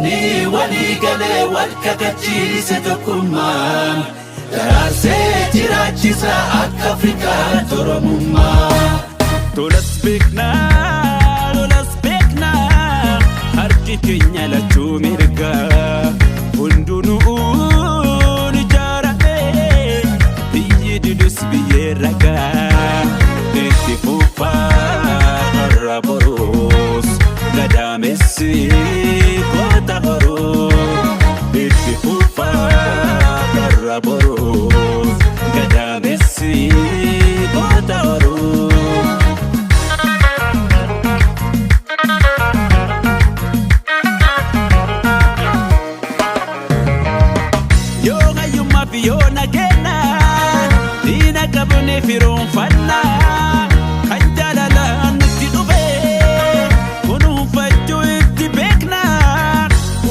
Dhaloonni walii galee wal kakachiise tokkummaan daraarsee jiraachisa akka Afrikaatti Oromummaa. Tolas beeknaa, lolas beeknaa, harki keenya lachuu mirgaa. Hundinuu ijaarame, biyyi didus biyyee ragaa. Itti fufaa har'a boruus, gadaamessi goota horuu. Itti fufaa har'a boruus, gadaamessi goota horuu. Yoo hayyummaa fi yoo nageenya diina qabne firoonfanna kan jaalalaan nutti dhufe kunuunfachuu itti beekna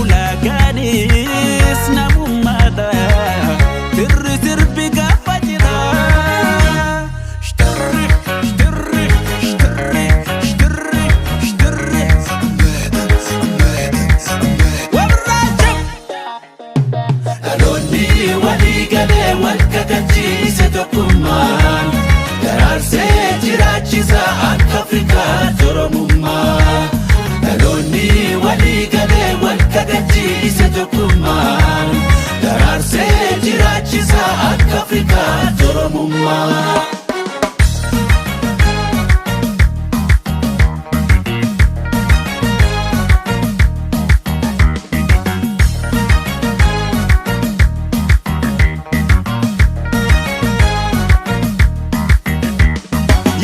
ulaagaanis namummaadha tirri sirbi gaafa jira. Shtirri shtirri shtirri shtirri shtirri warraajab. Dhaloonni walii galee wal kakachiise tokkummaan daraarsee jiraachisa akka Afrikaatti Oromummaa. Dhaloonni walii galee wal kakachiise tokkummaan daraarsee jiraachisa akka Afrikaatti Oromummaa.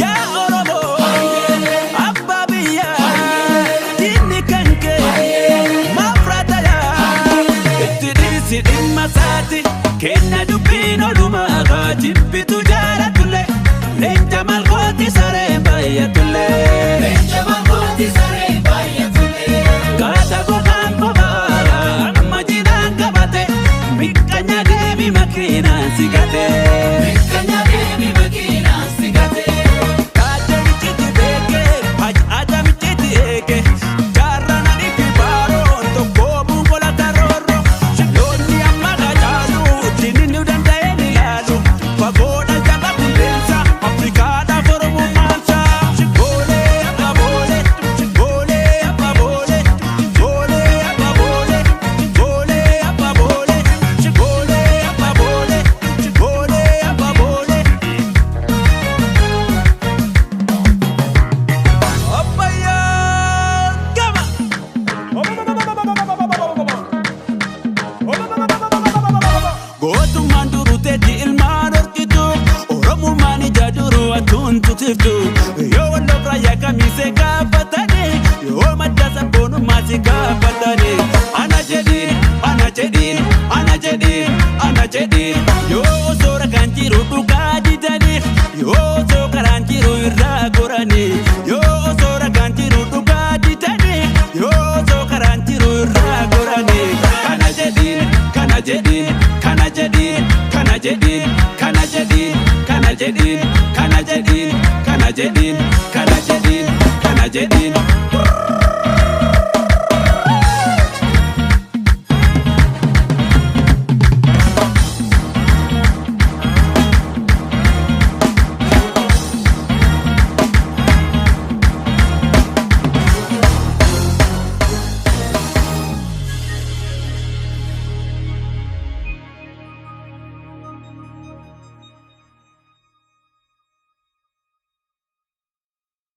Yaa Oromoo, abbaa biyyaa, diinni kan kee maaf raatayaa? Itti dhiisi dhimma isaati, kenna dubbiin odumaa haa jibbitu jaalatullee, leenca malkooti sareen baay'atullee. Leenca malkooti sareen baay'atullee. Kaata gogaan bobaa amma jidhaan qabate, miqqanya deemi makiinaan si gate. Miqqanya deemi makiinaan si gate. Kaadamichitti beekee, haji adamichitti eege, jaarraan ani fi baaroon tokkoomuu golata roorro. Loonni amma qacaalu, diinni nu danda'ee ni ilaalu. Fagoodha jaba qilleensa, Afrikaadhaaf Oromummaansa. Boolee abba boolee, boolee abba boolee, boolee abba boolee, boolee abba boolee, boolee abba boolee, boolee abba boolee. Abbayyaa gama. Gootummaan duruteetti ilmaan horkitu Oromummaan ija duru atuun tutiftu yoo walloof raayyaa kamiisee gaafatanii yoo madda sabboonummaa si gaafatanii ana jedhiin ana jedhiin ana jedhiin ana jedhiin yoo osoo ragaan jiru dhugaa didanii yoo osoo karaan jiru irraa goranii yoo osoo ragaan jiru dhugaa didanii yoo osoo karaan jiru irraa goranii kana jedhiin kana jedhiin kana jedhiin kana jedhiin kana jedhiin kana jedhiin kana jedhiin kana jedhiin kana jedhiin kana jedhiin.